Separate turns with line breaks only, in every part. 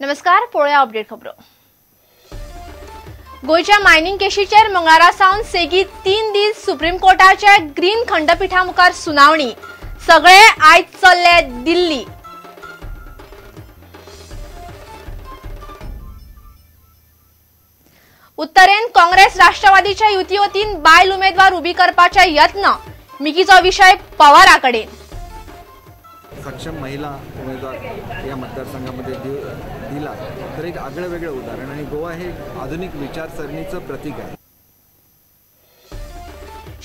नमस्कार, पळोवया अपडेट खबरो. गोंयच्या मायनिंग केशीचेर मंगळारा सावन सेगीत 3 दीस सुप्रीम कोर्टाच्या ग्रीन खंडपीठा मुखार सुनावणी. सगळे आयज चल्ले दिल्ली. उत्तरेन काँग्रेस राष्ट्रवादीच्या युती वतीन बायल उमेदवार उबी करपाचे यत्न. मिकीचो विशय पवारा कडेन.
सक्षम महिला उमेदवार या मतदारसंघामध्ये दिला तर एक आगळं वेगळं उदाहरण आणि गोवा हे आधुनिक विचारसरणीचं प्रतीक आहे.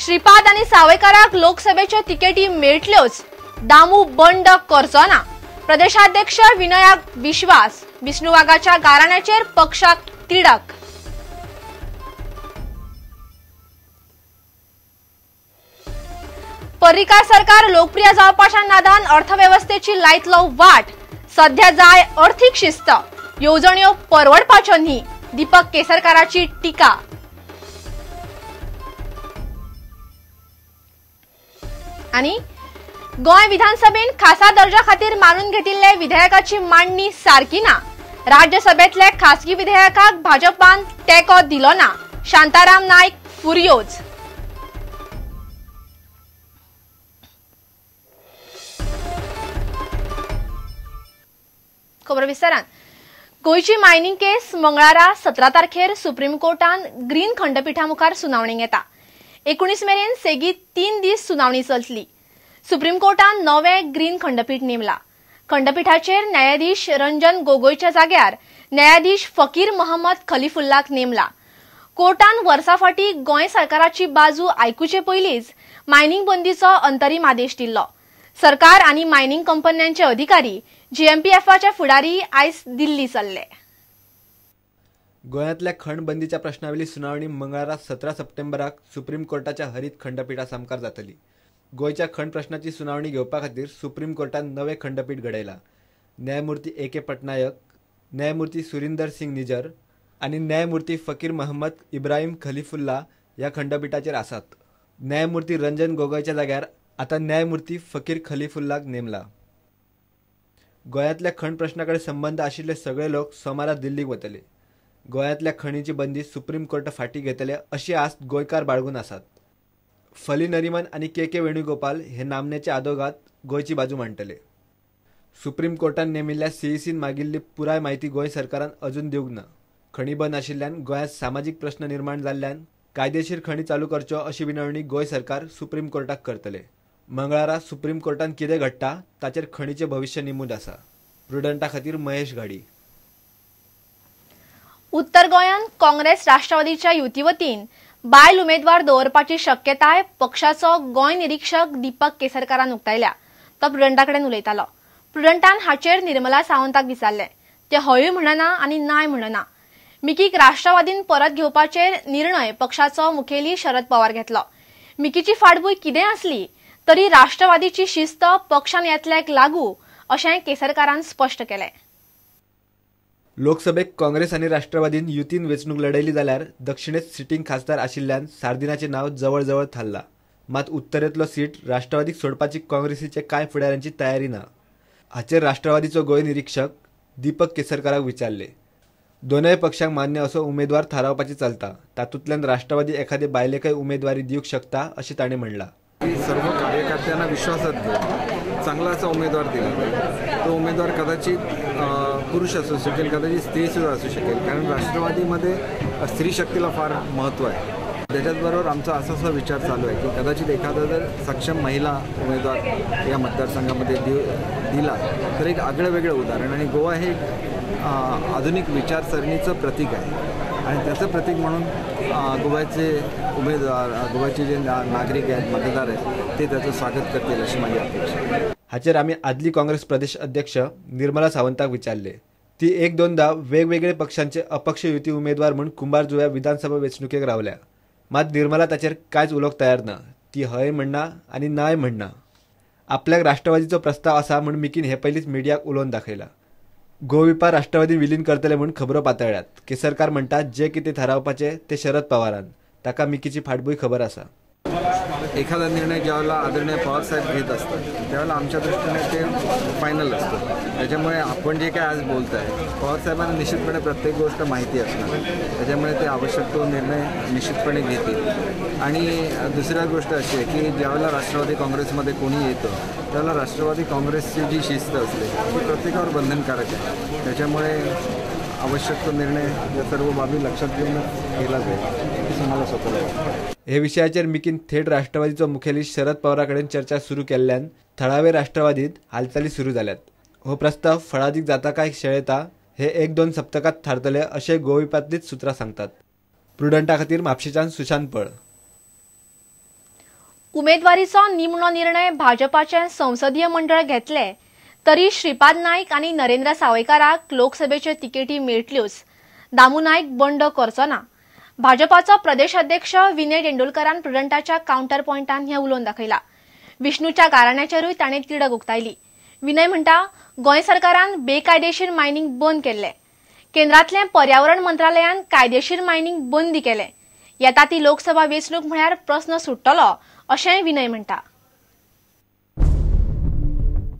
श्रीपाद आणि सावयकाराक लोकसभेच्या तिकेटी मेळटल्योच, दामू बंड करचो ना. प्रदेशाध्यक्ष विनयाक विश्वास. विष्णू वाघाच्या गाराण्याचेर पक्षाक तिडक. पर्रीकार सरकार लोकप्रिय जावपाच्या नादान अर्थवेवस्थेची लायतलो वाट. सध्या जाय अर्थीक शिस्त, येवजण्यो परवडपाच्यो न्ही. दीपक केसरकाराची टीका. आनी गोंय विधानसभेन खासा दर्जा खातीर मानून घेतिल्ले विधेयकाची मांडणी सारकी ना. राज्यसभेतले खासगी विधेयकाक भाजपान तेंको दिलो ना. शांताराम नायक फुर्योज. खबर विस्तारान. गोंयची मायनिंग केस मंगळारा 17 तारखेर सुप्रीम कोर्टान ग्रीन खंडपीठा मुखार सुनावणीक येता. 19 मेरेन सेगीत 3 दीस सुनावणी चलतली. सुप्रीम कोर्टान नवे ग्रीन खंडपीठ नेमला. खंडपीठाचेर न्यायाधीश रंजन गोगोयच्या जाग्यार न्यायाधीश फकीर मोहम्मद खलीफुल्लाक नेमला. कोर्टान वर्सा फाटीं गोंय सरकाराची बाजू आयकुचे पयलींच मायनिंग बंदीचो अंतरीम आदेश दिल्लो. सरकार आनी मायनिंग कंपन्यांचे अधिकारी जीएमपीएफाचे फुडारी आयज दिल्ली चल्ले.
गोंयांतल्या खण बंदीच्या प्रश्नावेली सुनावणी मंगळारा 17 सप्टेंबराक सुप्रीम कोर्टाच्या हरीत खंडपीठा सामकार जातली. गोंयच्या खण प्रश्नाची सुनावणी घेवपा खातीर सुप्रीम कोर्टान नवे खंडपीठ घडयला. न्यायमूर्ती ए के पटनायक, न्यायमूर्ती सुरिंदर सिंग निजर आनी न्यायमूर्ती फकीर मोहम्मद इब्राहिम खलीफुल्ला ह्या खंडपीठाचेर आसात. न्यायमूर्ती रंजन गोगोयच्या जाग्यार आतां न्यायमूर्ती फकीर खलीफुल्लाक नेमला. गोंयांतल्या खण प्रश्ना कडेन संबंद आशिल्ले सगळे लोक सोमारा दिल्लीक वतले. गोंयांतल्या खणीची बंदी सुप्रीम कोर्ट फाटीं घेतले अशी आस्त गोंयकार बाळगून आसात. फली नरिमन आनी के के वेणुगोपाल हे नामनेचे आदोगाद गोंयची बाजू मांडटले. सुप्रीम कोर्टान नेमिल्ल्या सीईसीन मागिल्ली पुराय म्हायती गोंय सरकारान अजून दिवंक ना. खणी बंद आशिल्ल्यान गोंयांत सामाजीक प्रश्न निर्माण जाल्ल्यान कायदेशीर खणी चालू करच्यो अशी विनवणी गोंय सरकार सुप्रीम कोर्टाक करतले. मंगळारा सुप्रीम कोर्टान कितें घडटा ताचेर खणीचें भविश्य निमून आसा. प्रुडंटा खातीर महेश घाडी.
उत्तर गोंयांत काँग्रेस राष्ट्रवादीच्या युती वतीन बायल उमेदवार दवरपाची शक्यताय पक्षाचो गोंय निरीक्षक दीपक केसरकारान उक्तायल्या. तो प्रुडंटा कडेन उलयतालो. प्रुडंटान हाचेर निर्मला सावंताक विचारलें. ते हयूय म्हणना आनी नाय म्हणना. मिकीक राष्ट्रवादीन परत घेवपाचेर निर्णय पक्षाचो मुखेली शरद पवार घेतलो. मिकीची फाटभूंय कितें आसली तरी राष्ट्रवादीची शिस्त पक्षान येतल्याक लागू अशें केसरकारान स्पश्ट केलें.
लोकसभेक काँग्रेस आनी राष्ट्रवादीन युतीन वेंचणूक लढयली जाल्यार दक्षिणेत सिटींग खासदार आशिल्ल्यान सार्दिनाचें नांव जवळ जवळ थारलां. मात उत्तरेंतलो सीट राष्ट्रवादीक सोडपाची काँग्रेसीचे कांय फुडाऱ्यांची तयारी ना. हाचेर राष्ट्रवादीचो गोंय निरीक्षक दीपक केसरकाराक विचारले. दोनय पक्षांक मान्य असो उमेदवार थारावपाची चलता. तातूंतल्यान राष्ट्रवादी एखादे बायलेकय उमेदवारी दिवंक शकता अशें ताणें म्हणलां.
सर्व कार्यकर्त्यांना विश्वासात घेऊन चांगला असा उमेदवार दिला जाईल. तो उमेदवार कदाचित पुरुष असू शकेल, कदाचित स्त्रीसुद्धा असू शकेल, कारण राष्ट्रवादीमध्ये स्त्री शक्तीला फार महत्त्व आहे. त्याच्याचबरोबर आमचा असा असा विचार चालू आहे की कदाचित एखादा जर सक्षम महिला उमेदवार या मतदारसंघामध्ये दिला तर एक आगळं वेगळं उदाहरण आणि गोवा हे आधुनिक विचारसरणीचं प्रतीक आहे आणि त्याचं प्रतीक म्हणून गोव्याचे उमेदवार, गोव्याचे जे नागरिक आहेत, मतदार आहेत, ते त्याचं स्वागत करतील अशी माझी अपेक्षा आहे.
हाचेर आमी आदली काँग्रेस प्रदेश अध्यक्ष निर्मला सावंताक विचारले. ती एक दोनदा वेगवेगळे पक्षांचे अपक्ष युती उमेदवार म्हूण कुंभारजुव्या विधानसभा वेंचणुकेक रावल्या. मात निर्मला ताचेर कांयच उलोवंक तयार ना. ती हय म्हणना आनी नाय म्हणना. आपल्याक राष्ट्रवादीचो प्रस्ताव आसा म्हूण मिकीन हे पयलींच मिडियाक उलोवन दाखयला. गोविपा राष्ट्रवादी विलीन करतले म्हूण खबरो पातळ्ळ्यात. केसरकार म्हणटात जे कितें थारावपाचें तें शरद पवारान. ताका मिकीची फाटभूंय खबर आसा.
एखादा निर्णय ज्यावेळेला आदरणीय पवारसाहेब घेत असतात त्यावेळेला आमच्या दृष्टीने ते फायनल असतं. त्याच्यामुळे आपण जे काय आज बोलत आहे पवारसाहेबांना निश्चितपणे प्रत्येक गोष्ट माहिती असणार, त्याच्यामुळे ते आवश्यक तो निर्णय निश्चितपणे घेतील. आणि दुसऱ्या गोष्ट अशी आहे की ज्यावेळेला राष्ट्रवादी काँग्रेसमध्ये कोणी येतं त्यावेळेला राष्ट्रवादी काँग्रेसची जी शिस्त असते ती प्रत्येकावर बंधनकारक आहे. त्याच्यामुळे आवश्यक तो निर्णय या सर्व बाबी लक्षात घेऊनच केला जाईल असं मला स्वतःला वाटतं.
हे विशयाचेर मिकीन थेट राष्ट्रवादीचो मुखेली शरद पवारा कडेन चर्चा सुरू केल्ल्यान थळावे राष्ट्रवादीत हालचाली सुरू जाल्यात. हो प्रस्ताव फळादीक जाता काय शेळेता हे 1-2 सप्तकात थारतले अशें गोविपांतलीच सूत्रां सांगतात. प्रुडंटा खातीर म्हापशेच्यान सुशांत पळ.
उमेदवारीचो निमणो निर्णय भाजपाचे संसदीय मंडळ घेतले तरी श्रीपाद नाईक आनी नरेंद्र सावयकाराक लोकसभेच्यो तिकेटी मेळटल्योच. दामू नाईक बंड करचो ना. भाजपाचो प्रदेश अध्यक्ष विनय तेंडुलकरान प्रुडंटाच्या कावंटर पॉयंटान हें उलोवन दाखयला. विष्णूच्या गाराण्याचेरूय ताणें तिडक उक्तायली. विनय म्हणटा गोंय सरकारान बेकायदेशीर मायनिंग बंद केल्लें, केंद्रांतलें पर्यावरण मंत्रालयान कायदेशीर मायनिंग बंदी केलें. येता ती लोकसभा वेंचणूक म्हळ्यार प्रस्न सुट्टलो अशेंय विनय म्हणटा.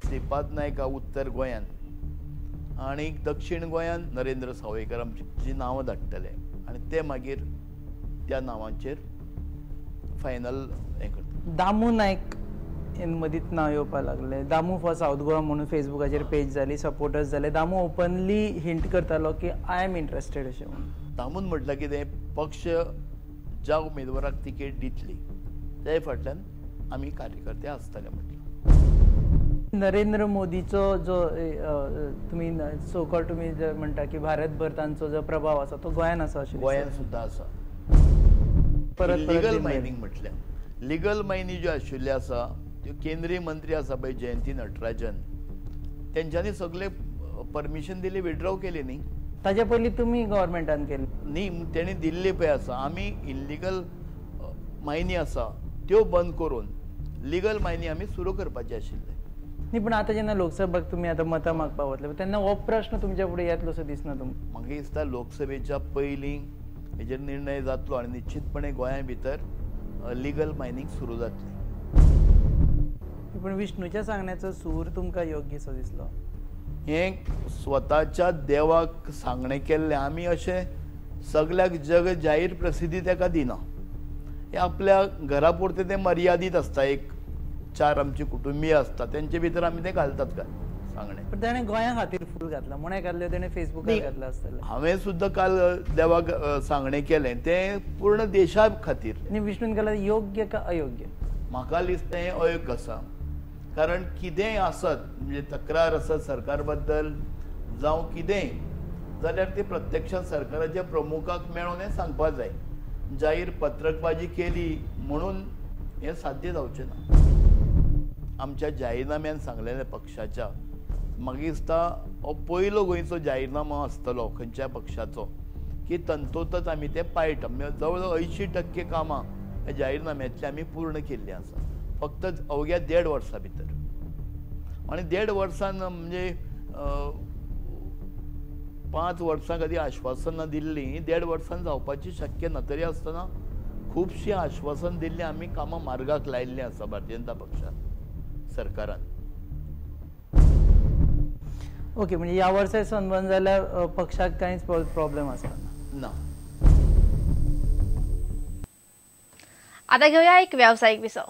श्रीपाद नायक उत्तर गोंयान आनी दक्षिण गोंयान नरेंद्र सावयकर आमची जी नांवां धाडटले आनी ते मागीर त्या नांवांचेर फायनल हें करता.
दामू नायक मदींच नांव येवपाक लागलें. दामू फॉर सावथ गोवा म्हणून फेसबुकाचेर पेज जाली, सपोर्टर्स जाले. दामू ओपनली हिंट करतालो की I am interested अशें म्हणून.
दामून म्हटल्यार कितें, पक्ष ज्या उमेदवाराक तिकेट दितली ते फाटल्यान आमी कार्यकर्ते आसतले म्हटलें.
नरेंद्र मोदीचो जो तुमी सो कॉल्ड तुमी जे म्हणटा की भारतभर तांचो जो प्रभाव आसा तो गोंयान आसा अशें,
गोंयान सुद्दां आसा. परत लिगल मायनिंग म्हटल्यार लिगल मायनी ज्यो आशिल्ल्यो आसा त्यो केंद्रीय मंत्री आसा पळय जयंती नटराजन, तेंच्यांनी सगळे परमिशन दिली, विड्रॉ केली न्ही.
ताजे पयलीं तुमी गव्हर्मेंटान केली
न्ही, तेणी दिल्ली पळय आसा. आमी इल्लिगल मायनी आसा त्यो बंद करून लिगल मायनी आमी सुरू करपाचे आशिल्ले
न्ही. पूण आतां जेन्ना लोकसभेक तुमी आतां मतां मागपाक वतले तेन्ना हो प्रश्न तुमच्या फुडें येतलो असो दिसना तुमकां?
म्हाका दिसता लोकसभेच्या पयलीं हेजेर निर्णय जातलो आनी निश्चितपणे गोंया भितर लिगल मायनींग सुरू जातली.
पूण विष्णूच्या सांगण्याचो सूर तुमकां योग्य असो दिसलो?
हें स्वताच्या देवाक सांगणें केल्लें आमी अशें सगल्याक जग जाहीर प्रसिद्धी ताका दिना. हें आपल्या घरा पुरतें तें मर्यादीत आसता. एक 4 आमची कुटुंबीय आसता तेंचे भितर आमी तें घालतात काय सांगणें.
पण ताणें गोंया खातीर फूल घातलां म्हूण एकादलें ताणें फेसबुकार घातलां आसतलें.
हांवें सुद्दां काल देवाक सांगणें केलें तें पूर्ण देशा खातीर.
आनी विष्णून केलां योग्य का अयोग्य?
म्हाका दिसता हें अयोग्य आसा. कारण कितेंय आसत म्हणजे तक्रार आसत सरकार बद्दल जावं कितेंय जाल्यार ती प्रत्यक्षात सरकाराच्या प्रमुखाक मेळोन हें सांगपाक जाय. जाहीर पत्रकबाजी केली म्हणून हें साध्य जावचें ना. आमच्या जाहीरनाम्यान सांगलेलें पक्षाच्या, म्हाका दिसता हो पयलो गोंयचो जाहीरनामो आसतलो खंयच्या पक्षाचो की तंतोतंत आमी ते पाळटा. म्हणजे जवळ जवळ 80% कामां ह्या जाहीरनाम्यांतली आमी पूर्ण केल्लीं आसा फक्त अवघ्या 1.5 वर्सां भितर. आनी 1.5 वर्सान म्हणजे 5 वर्सां खातीर आश्वासनां दिल्लीं 1.5 वर्सान जावपाची शक्य ना. तरी आसतना खुबशीं आश्वासन दिल्लीं आमी कामां मार्गाक लायिल्लीं आसा भारतीय जनता पक्षान सरकारान.
ओके, म्हणजे ह्या वर्सा सनबर्न जाल्यार पक्षाक कांयच प्रॉब्लेम आसना
ना.
आता घेऊया एक व्यावसायिक विसव.